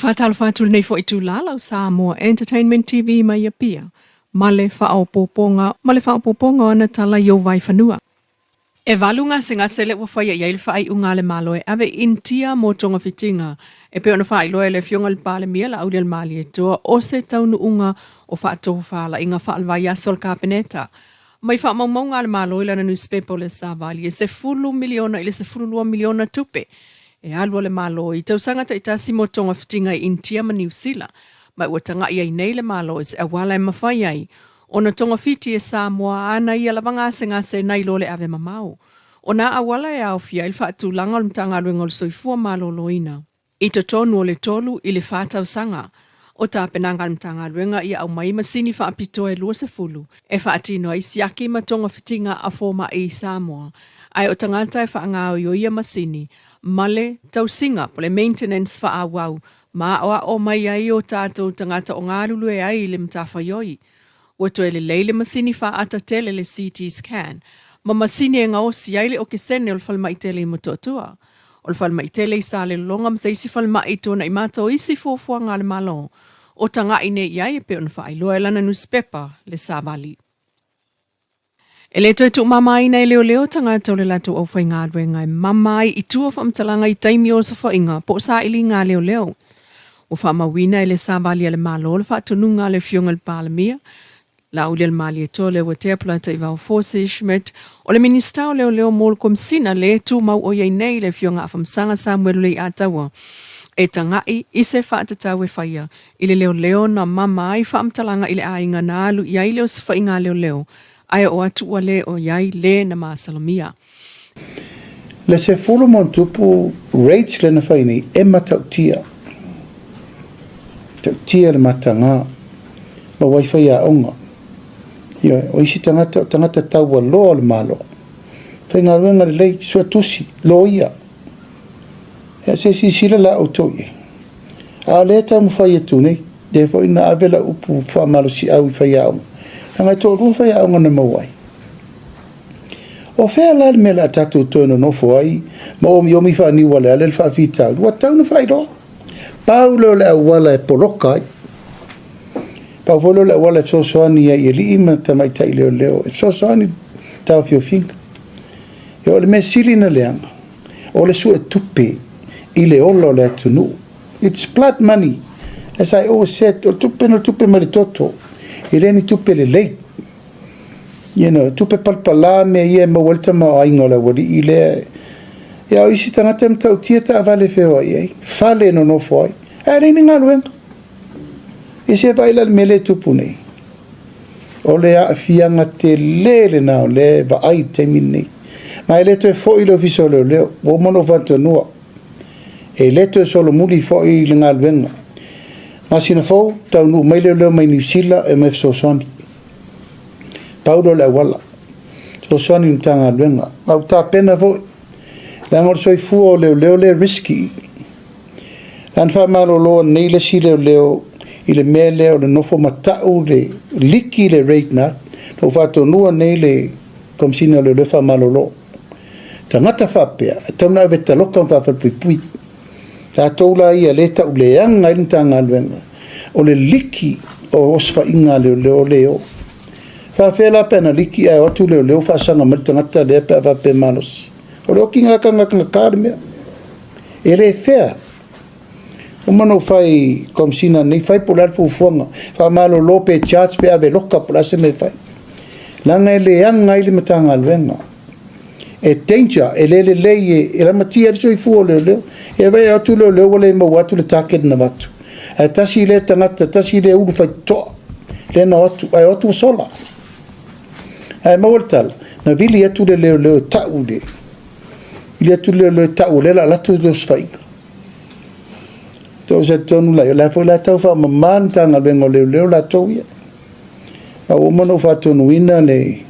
Faatalofa atu lenei foi itulā lau Samoa Entertainment TV mai Apia ma le faaopoopoga ma le faaopoopoga o ana tala i ou vaefanua. E valu gasegase lea ua faia i ai le faaiuga a le Malo e ave i Initia mo togafitiga e pei ona faailoa e le Afioga i le Palemia Laaulialemalietoa o se taunuuga o faatofalaiga faale-vaiaso a le Kapeneta mai faamaumauga a le Malo i lana nusipepa o le Savali e $10 miliona i le $12 miliona tupe e alu a le Malo i tausaga taitasi mo togafitiga i Initia ma Niu Sila, ma ua tagai ai nei le Malo i se auala e mafai ai ona togafiti e Samoa ana ia lava gasegase nai lo le ave mamao. O nā auala e aofia ai le faatulaga o le Matagaluega o le Soifua Maloloina. I totonu o le 3 i le 4 tausaga o tapenaga a le Matagaluega ia aumai masini faapitoa e 20 e faatino ai siaki ma togafitiga a fomai i Samoa, ae o tagata e faagaoioi ia masini ma le tausiga po le maintenance faaauau ma aoao mai ai o tatou tagata o galulue ai i le matafaioi. Ua toe lelei le masini faaata tele le CT scan ma masini e gaosi ai le okesene o le falemai tele i Motootua, o le falemai tele i Salelologa ma se isi falemai i Tuanaimato o isi fuafuaga a le Malo o taga'i nei i ai e pei ona faailoa e lana nusipepa le Savali. E le toe tuumamaina e leoleo tagata o le latou aufaigaluega e mama ai i tua faamatalaga i taimi o osofaiga po o sailiga a leoleo. Ua faamauina e le Savali a le Malo le faatonuga a le Afioga i le Palemia, Laaulialemalietoa Leuatea Polataivao Fosi Schmidt, o le Minisita o Leoleo mo le Komesina le tumau o i ai nei le Afioga Afamasaga Samuelu Leiataua, e taga'i i se faatatau e faia i le leoleo na mama ai faamatalaga i le aiga na alu i ai le osofaiga a leoleo ae oo atu ua le o i ai le na masalomia. Le 10+ rates lea na fai nei e matautia, matautia le mataga ma wifi aoga. Ioe, o isi tagata o tagata taualoa o le Malo, faigaluega lelei, suetusi, loia. Ia se i silasila la outou i ai. A o lea e taumafai atu nei, lea foi na ave lau upu faamalosiau i faiaoga, leaga e toalua faiaoga na maua ai. O fea la le mea o le a tatou toe nonofo ai ma omiomi faaniu aleale le faafitauli? Ua tatau ona faailoa. Pau lea o le auala e poloka ai. Pau foi lea o le auala e fesoasoani ai i alii ma tamaitai leoleo, e fesoasoani taofiofiga. E o le mea sili na leaga, o le suetupe i le ola o le atunuu. It's blood money. As I always said, o le tupe na o le tupe mai le toto. E le ni tupe lelei. You know, tupe palapala mea ia e maua ai le tamaoaiga o le aualii lea. Ia, o isi tagata e matautia taavale e feoai ai, fale e nonofo ai, ae leai ni galuega. Ia se vaai la le mea lea e tupu nei. O le aafiaga tele lena o lea e vaai i le taimi lenei. Ma e le toe foi le Ofisa o Leoleo, ua uma ona ou faatonuina. E le toe solomuli foi le galuega. Masina fou, taunuu mai leoleo mai Niu Sila e mai fesoasoani. Pau lea o le auala, fesoasoani i le Matagaluega. A ua tapena foi, leaga o le soifua o leoleo lea e risky. Na faamalolo nei le isi leoleo i le mea lea o le nofo matau le liki le rate na. Na ou faatonuina nei le Komesina o Leoleo faamalolo. Tagata faapea, e tatau ona ave taloka ma faafalepuipui. Tatou la ia le tauleaga ai le Matagaluega, o le liki o osofaiga a leoleo lea e o. Faafefea la pe ana liki ae o atu leoleo faasaga mai le tagata lea pe a faapea malosi. O le okiga tagatagata le mea. E le fea. Uma ona ou fai Komesina nei, fai po o le a le fuafuaga. Faamalolo pe charge pe ave loka po o le a se mea e fai. Leaga e leaga ai le Matagaluega. E danger, e le lelei, e lamatia ai le soifua o leoleo. E vaai atu leoleo ua le maua atu le target na avatu. Ae tasi lea tagata, tasi lea ulu faitotoa, lea na o atu, ae o atu ua sola. Ae maua le tala, na vili atu le leoleo e tau le, vili atu le leoleo e tau o lea o le a alu atu le osofaiga. Tou talitonu la, o la foi la tau faamama le Matagaluega o Leoleo latou ia. A ua uma ona ou faatonuina le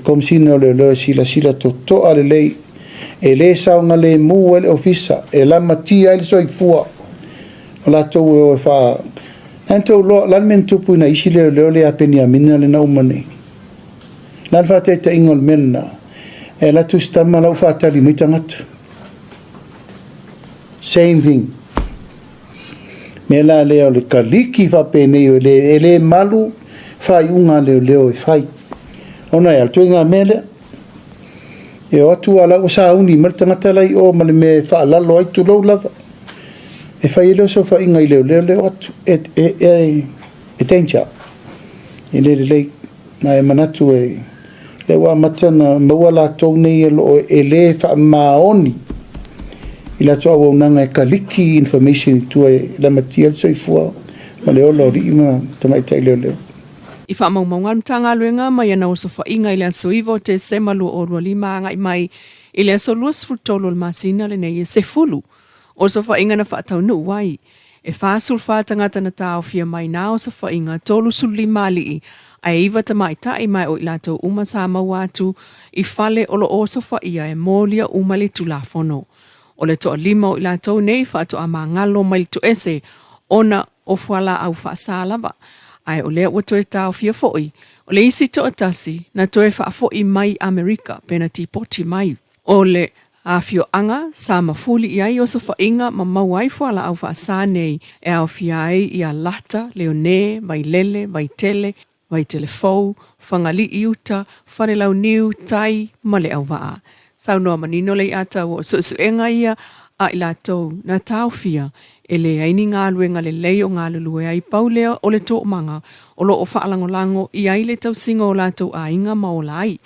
Komesina o Leoleo e silasila totoa lelei, e le saogalemu ai le ofisa, e lamatia ai le soifua o latou e o e faa... Nai tou loa, la le mea na tupu i nai isi leoleo le ia Peniamina le na uma nei. La le faataitaiga o le mea lena, e alu atu si tama la ua faatali mai tagata. Same thing. Mea la lea o le kaliki faapenei e le, e le malu faaiuga a leoleo e fai. Ona e a le ituaiga mea lea. E o atu a la ua sauni mai le tagata la i o ma le mea e faalalo ai, tulou lava. E fai ai lea o saofaiga i leoleo le o atu. E, e, e, e danger. E le lelei. Ma e manatu e lea ua amata ona maua latou nei e lo o e le faamaoni i latou auaunaga e kaliki information i tua e lamatia le soifua ma le ola o alii ma tamaitai leoleo. I faamaumauga a le Matagaluega mai ana osofaiga i le aso 9 o Tesema 2025 agai mai i le aso 23 o le masina lenei e 10 osofaiga na faataunuu ai. E 44 tagata na taofia mai nā osofaiga, 35 alii ae 9 tamaitai ma o i latou uma sa maua atu i fale o lo o osofaia e molia uma le Tulafono. O le toalima o i latou nei faatoa magalo mai le toese ona o fualaau faasa lava, ae o lea ua toe taofia foi o le isi toatasi na toe faafoi mai Amerika pe na tipoti mai. O le afioaga sa mafuli i ai osofaiga ma maua ai fualaau faasa nei e aofia ai ia Lata, Leone, Vailele, Vaitele, Vaitele Fou, Fagalii Uta, Falelauniu, Tai ma Leauvaa. Saunoa manino le Iataua o suesuega ia a i latou na taofia e leai ni galuega lelei o galulue ai pau lea o le toomaga o lo o faalagolago i ai le tausiga o latou aiga ma ola ai.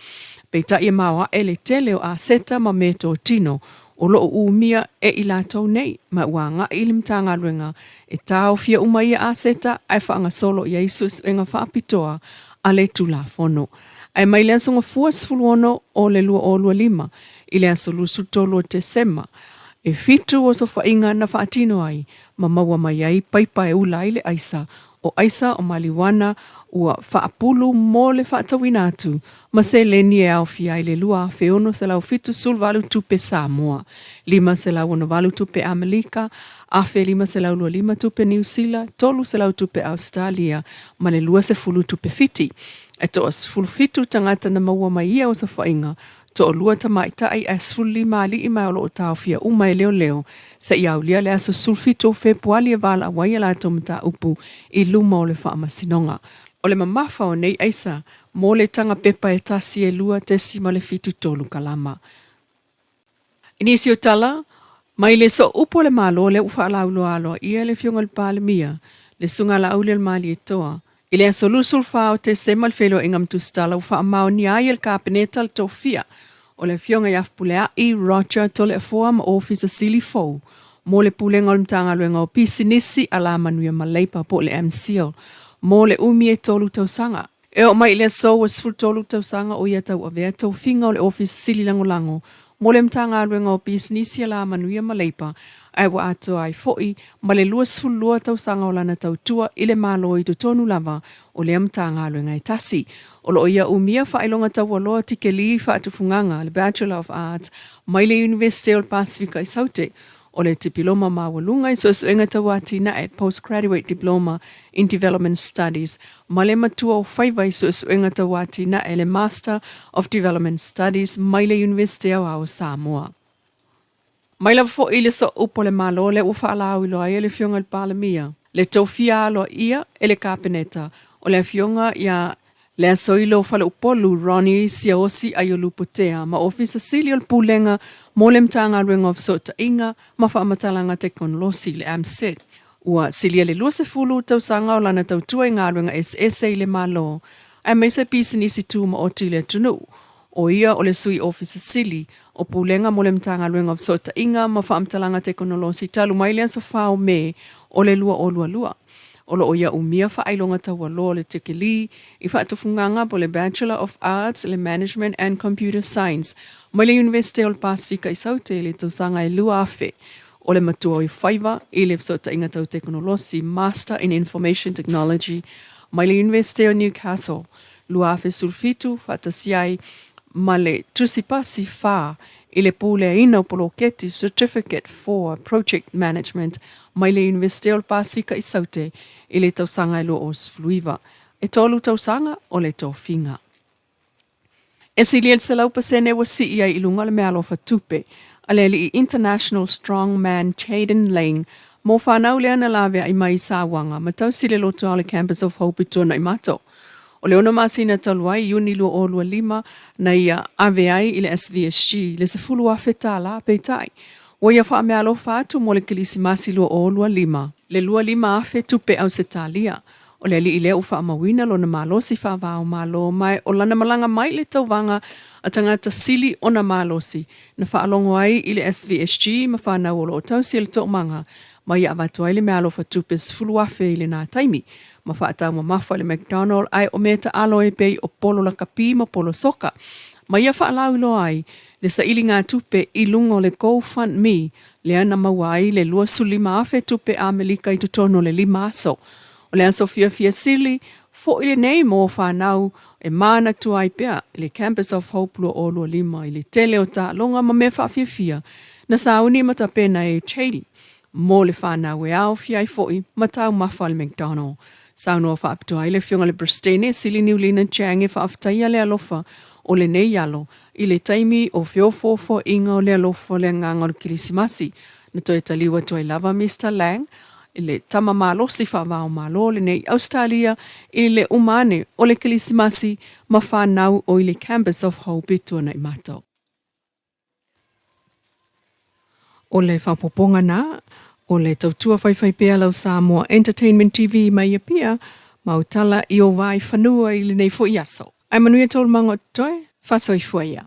Peitai e maoae le tele o aseta ma metotino o lo o umia e i latou nei, ma ua agai i le Matagaluega e taofia uma ia aseta ae faagasolo i ai suesuega faapitoa a le Tulafono. Ae mai le aso Gafua 16 o le 2025 i le aso 23 o Tesema, e fitu osofaiga na faatino ai ma maua mai ai paipa e ula ai le aisa o aisa o maliuana ua faapulu mo le faatauina atu ma seleni e aofia ai le 2,678 tupe Samoa, 568 tupe Amelika, 1,525 tupe Niu Sila, 300 tupe Ausetalia ma le 20 tupe Fiti. E toa-17 tagata na maua mai ia osofaiga, toalua tamaitai ae 15 alii ma o lo o taofia uma e leoleo seia aulia le aso 17 o Fepuali e valaau ai a latou mataupu i luma o le faamasinoga. O le mamafa o nei aisa mo le taga pepa e tasi e 2.73 kalama. I nisi o tala, mai le sooupu o le Malo lea ua faalauiloa aloaia e le Afioga i le Palemia, le Susuga Laauli-o-le-Malietoa, i le aso 24 o Tesema le feiloaiga ma tusitala ua faamaonia ai e le Kapeneta le tofia o le Afioga ia Fepuleai Roger Toleafoa ma Ofisa Sili fou mo le Pulega o le Matagaluega o Pisinisi, Alamanuia ma Leipa po o le MCIL mo le umi e tolu tausaga. E oo mai i le aso ua 13 tausaga o ia tauavea tofiga o le Ofisa Sili Lagolago mo le Matagaluega o Pisinisi, Alamanuia ma Leipa, ae ua atoa ai foi ma le 22 tausaga o lana tautua i le Malo i totonu lava o lea Matagaluega e tasi. O lo o ia umia faailoga taualoa tikeli faatufugaga, le Bachelor of Arts, mai le Iunivesite o le Pasefika i Saute, o le Tipiloma Maualuga i Suesuega Tau Atinae, Postgraduate Diploma in Development Studies, ma le Matua o Faiva i Suesuega Tau Atinae, le Master of Development Studies, mai le Iunivesite Aoao o Samoa. Mai lava foi i le sooupu a le Malo lea ua faalauiloa ai e le Afioga i le Palemia le tofia aloaia e le Kapeneta o le Afioga ia Leasoilo Faleupolu Ronnie Siaosi Aiolupotea ma Ofisa Sili o le Pulega mo le Matagaluega o Fesootaiga ma Faamatalaga Tekonolosi, le AMCIT. Ua silia le 20 tausaga o lana tautua i galuega eseese i le Malo aemaise pisinisi tumaoti i le atunuu. O ia o le Sui Ofisa Sili o Pulega mo le Matagaluega o Fesootaiga ma Faamatalaga Tekonolosi talu mai le aso 4 o Me o le 2022. O lo o ia umia faailoga taualoa o le tikilī i faatufugaga po o le Bachelor of Arts le Management and Computer Science mai le Iunivesite o le Pasefika i Saute i le tausaga e 2000. O le matua o Faiva i le fesootaiga tau tekonolosi, Master in Information Technology, mai le Iunivesite o Newcastle 2017 faatasi ai ma le Tusi Pasi 4 i le Puleaina o Poloketi, Certificate for Project Management, mai le Iunivesite o le Pasefika i Saute i le tausaga e 2019. E tolu tausaga o le tofiga. E silia i le 100% ua sii ai i luga le meaalofa tupe a le alii International Strongman Chayden Lane. Mo fanau lea na laveai mai i Sauaga ma tausi le loto ao le Campus of Hope i Tuanaimato. O le 6 masina talu ai, Iuni 2025, na ia ave ai i le SVSG le $10,000, peitai, ua ia faameaalofa atu mo le Kilisimasi 2025, le 25,000 tupe Ausetalia. O le alii lea ua faamauina lona malosi faava-o-Malo ma o lana malaga mai i le tauvaga a tagata sili ona malosi na faalogo ai i le SVSG ma fanau o lo o tausi e le toomaga ma ia avatu ai le meaalofa tupe 10,000 i lena taimi ma faataumamafa i le McDonald ae o mea taalo e pei o polo lakapi ma polo soka ma ia faalauiloa ai le sailigatupe i luga o le GoFundMe lea na maua ai le 25,000 tupe Amelika i totonu o le 5 aso. O le aso fiafia sili foʻi lenei mo fanau e manatua ai pea i le Campus of Hope 2025 i le tele o taaloga ma mea faafiafia na sauni ma tapena e Chady mo le fanau e aofia ai foʻi ma taumafa a le McDonald. Saunoa faapitoa ai le Afioga i le Peresetene Sili Niulina Chang e faafetaia le alofa o lenei alo i le taimi o feofoofoaiga o le alofa o le agaga o le Kilisimasi. Na toe taliu atu ai lava Mister Lang i le tama malosi faava-o-Malo lenei i Ausetalia i le uma ane o le Kilisimasi ma fanau o i le Campus of Hope i Tuanaimato. O le faaopoopoga na, o le tautua faifaipea lau Samoa Entertainment TV mai Apia, mau tala i o vai fanua i lenei foi aso. Ae manuia taualumaga o totoe, faasoifua ia.